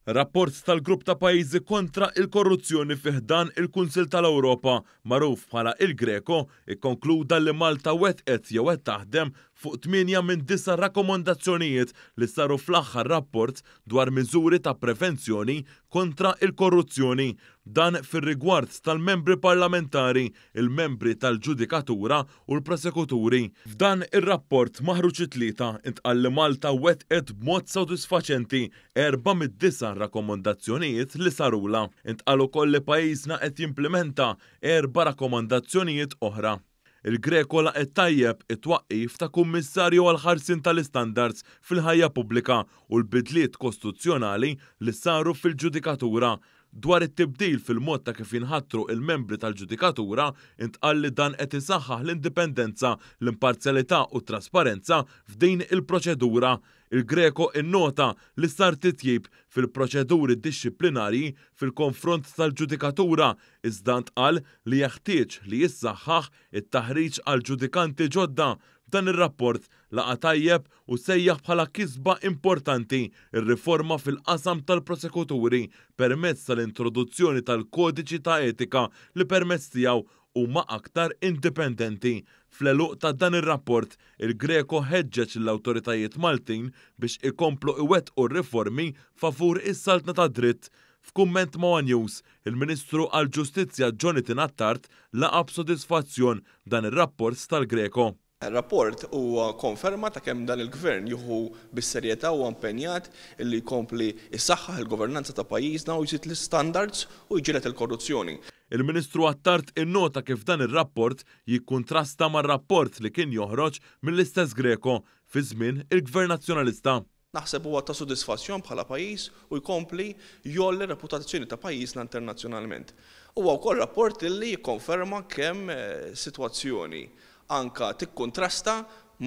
Rapport tal-Grupp ta' Pajjiżi kontra l-Korruzzjoni fi ħdan il-Kunsill tal-Ewropa, magħruf bħala il-GRECO, ikkonkluda li Malta wettqet jew qed taħdem fuq tmienja minn disa' rakkomandazzjonijiet li saru fl-aħħar rapport dwar miżuri ta' prevenzjoni kontra l-korruzzjoni. Dan fir-rigward tal-membri parlamentari, il-membri tal-ġudikatura u l-prosekuturi. F'dan ir-rapport maħruġ it-Tlieta, intqal li Malta wettqet b'mod sodisfaċenti erbgħa mid-disa' rakkomandazzjonijiet li sarulha. Intqal ukoll li pajjiżna qed jimplimenta erba' rakkomandazzjonijiet oħra. Il-Greco laqgħet tajjeb it-twaqqif ta' Kummissarju għall-Ħarsien tal-Istandards fil-Ħajja Pubblika u l-bidliet kostituzzjonali li saru fil-ġudikatura. Dwar it-tibdil fil-mod ta' kif jinħatru il-membri tal-ġudikatura, intqal li dan qed isaħħaħ l-indipendenza, l-imparzjalità u t-trasparenza f'din il-proċedura. Il-Greco innota li sar titjib fil-proċeduri dixxiplinarji fil-konfront tal-ġudikatura, iżda ntqal li jeħtieġ li jissaħħaħ it-taħriġ għal ġudikanti ġodda. Dan ir-rapport laqa' tajjeb u sejjaħ bħala kisba importanti r-riforma fil-qasam tal-prosekuturi permezz tal-introduzzjoni tal-kodiċi ta' etika li permezz tiegħu huma aktar indipendenti. Fl-għeluq ta' dan ir-rapport, il-Greco ħeġġeġ lill-awtoritajiet Maltin biex ikomplu iwettqu r-riformi favur is-saltna tad-dritt. F'kumment ma' one News, il-Ministru għall-Ġustizzja Jonathan Attard laqa' b'sodisfazzjon dan ir-rapport tal-Greco. Ir-rapport huwa konferma ta' kemm dan il-Gvern jieħu bis-serjetà u huwa impenjat illi jkompli jsaħħaħ il-governanza ta' pajjiżna u jżid l-istandards u jġieled il-korruzzjoni. Il-Ministru Attard innota kif dan ir-rapport jikkuntrasta mar-rapport li kien joħroġ mill-istess Greco fi żmien il-Gvern Nazzjonalista. Naħseb huwa ta' sodisfazzjon bħala pajjiż u jkompli jgħolli r-reputazzjoni ta' pajjiżna internazzjonalment. Huwa wkoll rapport illi jikkonferma kemm sitwazzjoni anka tikkuntrasta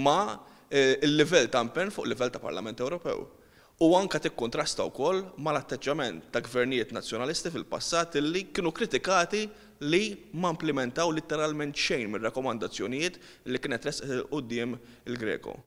ma' l-livell ta' impenn fuq livell ta' Parlament Ewropew. U anka tikkuntrasta wkoll mal-atteġġjament ta' gvernijiet Nazzjonalisti fil-passat illi kienu kritikati li ma implimentaw litteralment xejn mir-rakkomandazzjonijiet li kienet ressqet 'il quddiem il-Greco.